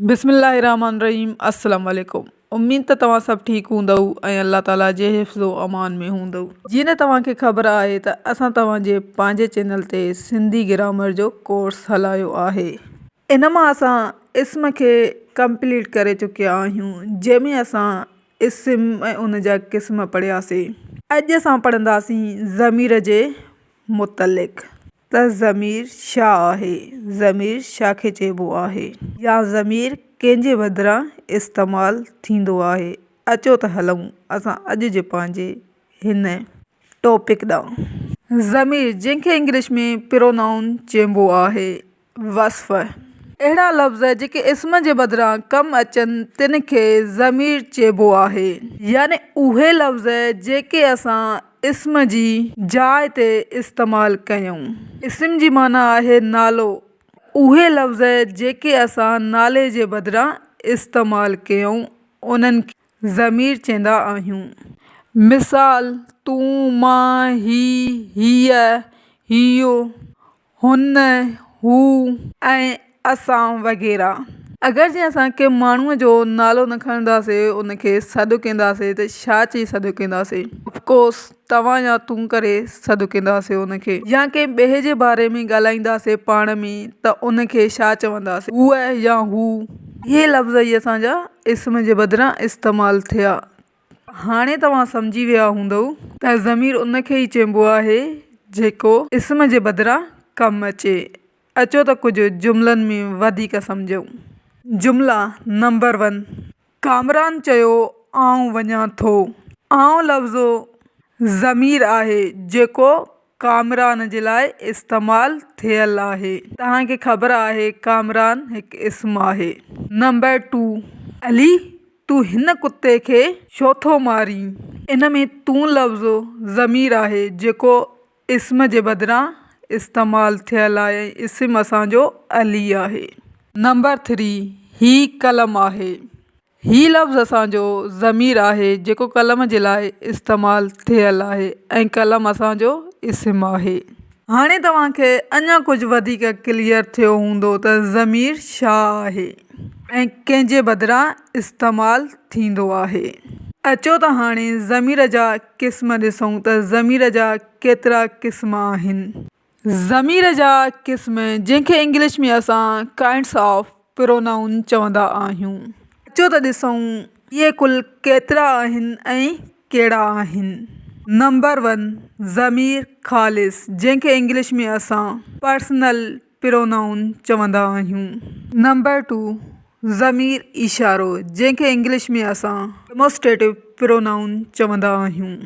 بسم الله الرحمن الرحيم السلام عليڪم اميد ته توهان سڀ ٺيڪ هوندؤ ۽ الله تعالي جي حفظ و امان ۾ هوندؤ. جيئن ته توهان کي خبر آهي ته اسان توهان جي پنهنجي چينل تي سنڌي گرامر جو ڪورس هلايو آهي. ان مان اسان اسم کي ڪمپليٽ ڪري چڪيا آهيون جنهن ۾ اسان اسم ۽ ان جا قسم پڙهياسين. اڄ اسان پڙهنداسين ضمير جي متعلق. ته ضمير ڇا آهي؟ ضمير ڇا کي چئبو آهي؟ يا ضمير ڪنهن جي بدران استعمال ٿيندو آهي؟ اچو ته هلون اسان اڄ جي پنهنجي هن ٽاپڪ ڏانهن. ضمير جنهن کي انگلش ۾ Pronoun چئبو آهي. وصف، اهڙا لفظ جيڪي اسم جي بدران ڪم اچن تن کي ضمير چئبو آهي. يعني اهي لفظ جيڪي اسان اسم جي جاء تي استعمال ڪيون. اسم جي معنيٰ آهي نالو. اهي لفظ جيڪي اسان نالي جي بدران استعمال ڪيون انهن کي ضمير چئندا آهيون. مثال، تون، مان، هي، هيء، هيو، هن، هو ۽ اسان وغيره. اگر جي اسان ڪنهن ماڻهوء جو نالو نه کڻنداسي ان کي سڏ ڪنداسي ته ڇا چئي سڏ ڪنداسي؟ آف ڪورس توهان يا تون ڪري سڏ ڪنداسي ان کي. يا ڪنهن ٻئي جي باري ۾ ڳالهائينداسي پاڻ ۾ ته ان کي ڇا چونداسي؟ هوء يا هو. اهي لفظ ئي اسان جا اسم جي بدران استعمال ٿيا. هاڻي توهان سمجهي ويا هوندؤ ته ضمير ان کي ئي چئبو آهي جيڪو اسم جي بدران ڪم اچي. اچو ته ڪجهه جملن ۾ وڌيڪ سمجهون. جملا نمبر ون، ڪامران چيو آئون وڃان ٿو. آئون لفظ ضمير آهي جيڪو ڪامران جي لاء استعمال ٿيل آهي. توهان کي خبر آهي ڪامران هڪ اسم آهي. نمبر ٽو، علي تون هن ڪتي کي ڇو ٿو مارين؟ ان ۾ تون لفظ ضمير آهي جيڪو اسم جي بدران استعمال ٿيل آهي ۽ اسم اسان جو علي آهي. نمبر ٿري، هي قلم آهي. هي لفظ اسان جو ضمير آهي جيڪو قلم جي لاء استعمال ٿيل آهي ۽ قلم اسان جو اسم آهي. هاڻي توهان کي اڃا ڪجهه وڌيڪ ڪليئر ٿيو هوندو ته ضمير ڇا آهي ۽ ڪنهن جي بدران استعمال ٿيندو آهي. اچو ته هاڻي ضمير جا قسم ڏسون ته ضمير جا ڪيترا قسم آهن. ضمير جا قسم جنهن کي انگلش ۾ اسان Kinds of Pronoun چوندا آهيون. اچو ته ڏسون اهي ڪل ڪيترا آهن ۽ ڪهڙا آهن. نمبر ون، ضمير خالص جنهن کي انگلش ۾ اسان پرسنل پرونائون چوندا آهيون. نمبر ٽو، ضمير اشارو جنهن کي انگلش ۾ اسان ڊيمونسٽريٽو پرونائون چوندا آهيون.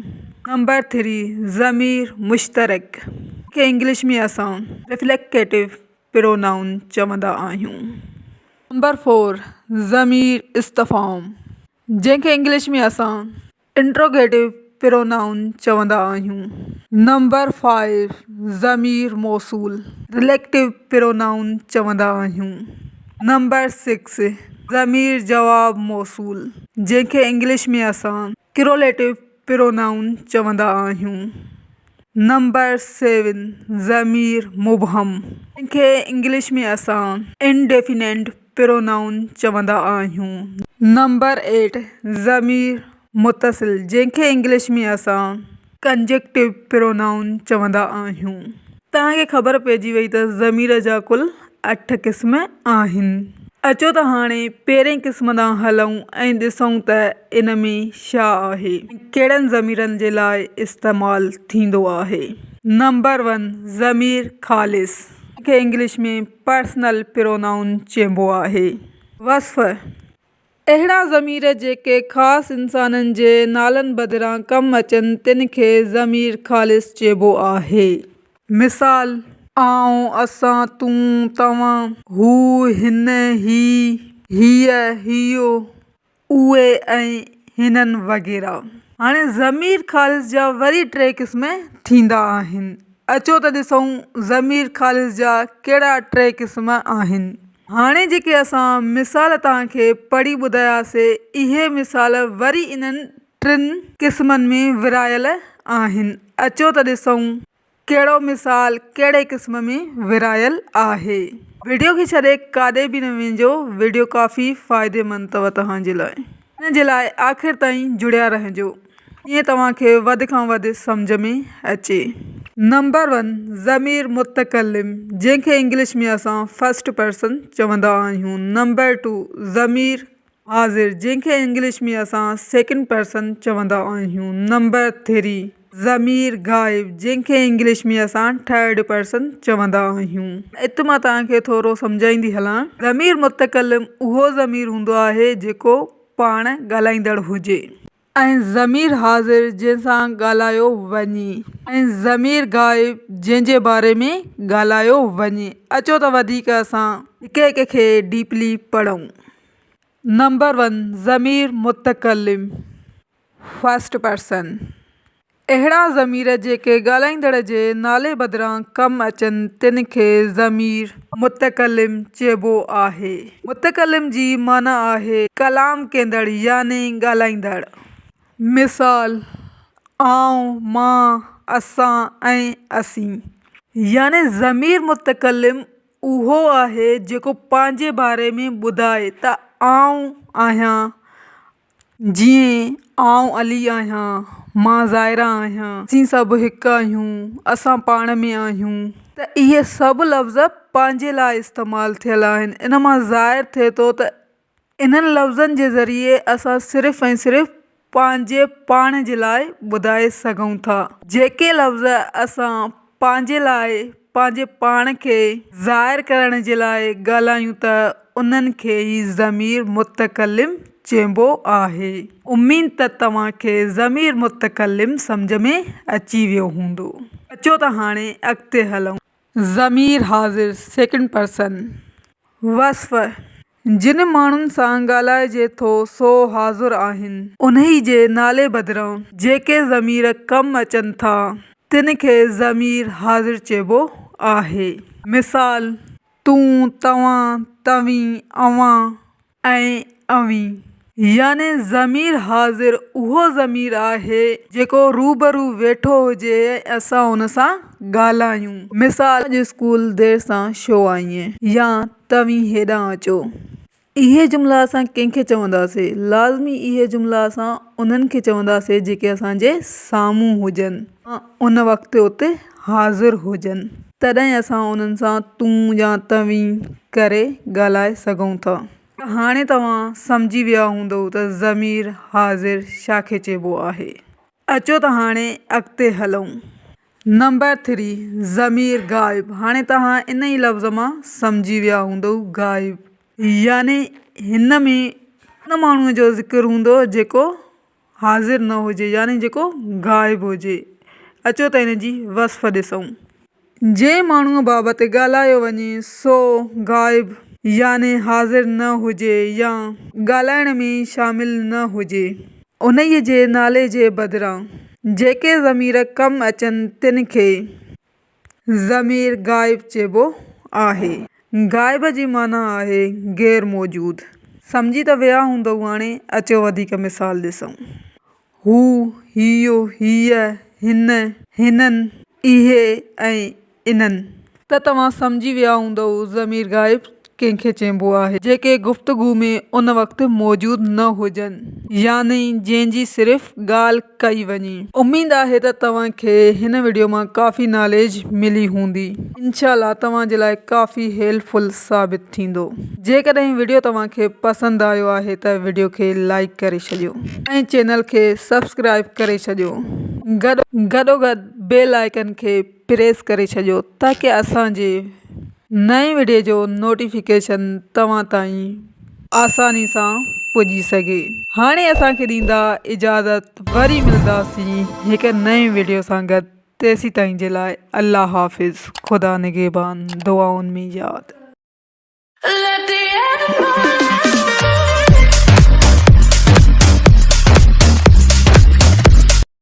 نمبر ٿري، ضمير مشترڪ جنهن کي انگلش ۾ اسان رفليڪٽو پرونائون چوندا آهيون. نمبر فور، ضمير استفهام جنهن کي انگلش ۾ اسان انٽروگيٽو پرونائون چوندا آهيون. نمبر فائيو، ضمير موصول رليڪٽو پرونائون چوندا آهيون. نمبر سڪس، ضمير جواب موصول جنهن کي انگلش ۾ اسان ڪروليٽو پرونائون چوندا آهيون. نمبر سيون، ضمير مبهم جنهن کي انگلش ۾ اسان انڊيفينينٽ پرونائون چوندا آهيون. نمبر ايٽ، ضمير متصل جنهن کي انگلش ۾ اسان ڪنجڪٽو پرونائون چوندا آهيون. توهان کي خبر پئجي وئي ته ضمير جا ڪل اٺ قسم آهن. اچو ته هاڻي پهرين قسم ڏانهن هلون ۽ ڏسون ته ان ۾ ڇا آهي ۽ ڪهڙن ضميرن جي لاء استعمال ٿيندو آهي. نمبر ون، ضمير خالص کي انگلش ۾ پرسنل پرونائون چئبو آهي. وصف، اهڙا ضمير جيڪي خاص انسانن جي نالن بدران ڪم اچن تن کي ضمير خالص چئبو آهي. مثال، آئون، اسان، تون، توهان، هو، هن، هي، هيء، هيو، اهي ۽ هنن وغيره. هاڻي ضمير خالص جا وري ٽي قسم ٿيندا آهن. اچو ته ڏسون ضمير خالص جا ڪهڙا ٽي قسم آهن. هاڻي جيڪي اسان مثال توهان کي پڙهي ٻڌاياسي اهي مثال وري انهن ٽن قسمن ۾ ورهايل آهن. اچو ته ڏسون ڪهڙو مثال ڪهڙي قسم ۾ ورهايل آهي. وڊيو کي ڇڏي ڪاڏي به نه وڃجو وڊيو ڪافي فائديمند اٿو توهان جي لاء ان جي لاء آخر تائين جڙيا رهجو جيئن توهان کي وڌ کان وڌ سمجهه ۾ اچي. نمبر ون، ضمير متڪلم جنهن کي انگلش ۾ اسان فرسٽ پرسن چوندا آهيون. نمبر ٽو، ضمير حاضر جنهن کي انگلش ۾ اسان سيڪنڊ پرسن چوندا آهيون. نمبر ٿري، ضمير غائب جنهن کي انگلش ۾ اسان ٿرڊ پرسن چوندا آهيون. ات مان توهان کي ٿورو سمجهائيندي هلان. ضمير متڪلم اهو ضمير هوندو آهي جيڪو پاڻ ڳالهائيندڙ هجي. ۽ ضمير حاضر جنهن سان ڳالهايو وڃي ۽ ضمير غائب جنهن جي باري ۾ ڳالهايو وڃي. اچو ته وڌيڪ اسان هڪ هڪ کي ڊيپلي پڙهون. نمبر ون، ضمير متڪلم، فرسٽ پرسن، اهڙا ضمير جيڪي ڳالهائيندڙ جي نالي بدران ڪم اچن تن کي ضمير متڪلم چئبو آهي. متڪلم جي معنيٰ آهي ڪلام ڪندڙ يعني ڳالهائيندڙ. مثال، آئون، مان، اسان ۽ اسين. يعني ضمير متڪلم اهو آهي جيڪو پنهنجي باري ۾ ٻڌائي ته آئون آهيان، جيئن آئون علي آهيان، مان زائره آهيان، اسين سڀ هڪ آهيون، اسان پاڻ ۾ آهيون ته اهي سڀ لفظ پنهنجي لاء استعمال ٿيل آهن. ان مان ظاهر ٿئي ٿو ته انهن لفظن جي ذريعي اسان صرف ۽ صرف پنهنجي پاڻ جي لاء ٻڌائي سگهون ٿا. جيڪي لفظ اسان پنهنجي لاء پنهنجي پاڻ کي ظاهر ڪرڻ جي لاء ڳالهايون ته انهن کي ئي ضمير متڪلم چئبو آهي. اميد ته توهان کي ضمير متڪلم سمجهه ۾ اچي ويو هوندو. اچو ته هاڻي اڳتي هلون. ضمير حاضر، Second Person، وصف، جن ماڻهن سان ڳالهائجي ٿو سو حاضر آهن. انهي جي نالي بدران جيڪي ضمير ڪم اچن ٿا تن کي ضمير حاضر چئبو آهي. مثال، تون، توهان، توهين، اوهان ۽ اوهين. يعني ضمير حاضر اهو ضمير آهي جيڪو روبرو ويٺو هجي ۽ اسان ان سان ڳالهايون. مثال، اڄ اسڪول دير سان ڇو آئين؟ يا توهين هيڏانهن اچو. اهي جملا اسان ڪنهن کي چونداسين؟ لازمي اهي جملا اسان انهن کي چونداسين جيڪي اسان جي سامهون هجن يا ان وقت اتي حاضر هجن. تڏهن اسان انهن سان تون يا توهين ڪري ڳالهائي سگهون ٿا. ته هاڻي توهان سمجهي ويا هوندؤ ته ضمير حاضر ڇا کي چئبو آهي. اچو ته هاڻي اڳتي هلون. نمبر ٿري، ضمير غائب، هاڻي توهان ان ئي لفظ مان سمجهي ويا هوندؤ غائب يعني هن ۾ ان ماڻهوء جو ذڪر هوندو جيڪو حاضر نه هجي يعني جيڪو غائب هجي. اچو ته ان جي وصف ڏسون. جنهن ماڻهوء بابت ڳالهايو وڃي سو غائب يعني حاضر نه هجي يا ڳالهائڻ ۾ شامل نه هجي. انهيء جي نالي جي بدران جيڪي ضمير ڪم اچن تن کي ضمير غائب چئبو آهي. غائب جي معنيٰ آهي غير موجود. سمجهي ته ويا هوندؤ هاڻي اچو وڌيڪ مثال ڏسون. هو، هيء، هيء، هن، هنن، اهي ۽ انهن. ته توهان سمجهي ويا هوندؤ ضمير غائب ڪنهن کي چئبو آهي، جيڪي گفتگو ۾ ان وقت موجود نه هجن يعني جنهن جي صرف ڳالهه ڪئي وڃي. اميد آهي ته توهان کي هن وڊيو مان ڪافي ناليج ملي هوندي. انشاء الله توهان جي لاء ڪافي هيلپ فل ثابت ٿيندو. جيڪڏهن وڊيو توهان کي پسند آيو آهي ته وڊيو کي لائيڪ ڪري ڇڏيو ۽ چينل کي سبسڪرائيب ڪري ڇڏيو گڏوگڏ بيل آئيڪن کي پريس ڪري ڇڏيو تاڪه اسان جي نئين وڊيو جو نوٽيفڪيشن توهان تائين آساني سان پڄي سگهي. هاڻي اسان کي ڏيندا اجازت وري ملداسين هڪ نئين وڊيو سان گڏ تيسيتائين جي لاء الله حافظ خدا نگهبان دعائن ۾ ياد. Let the animal out.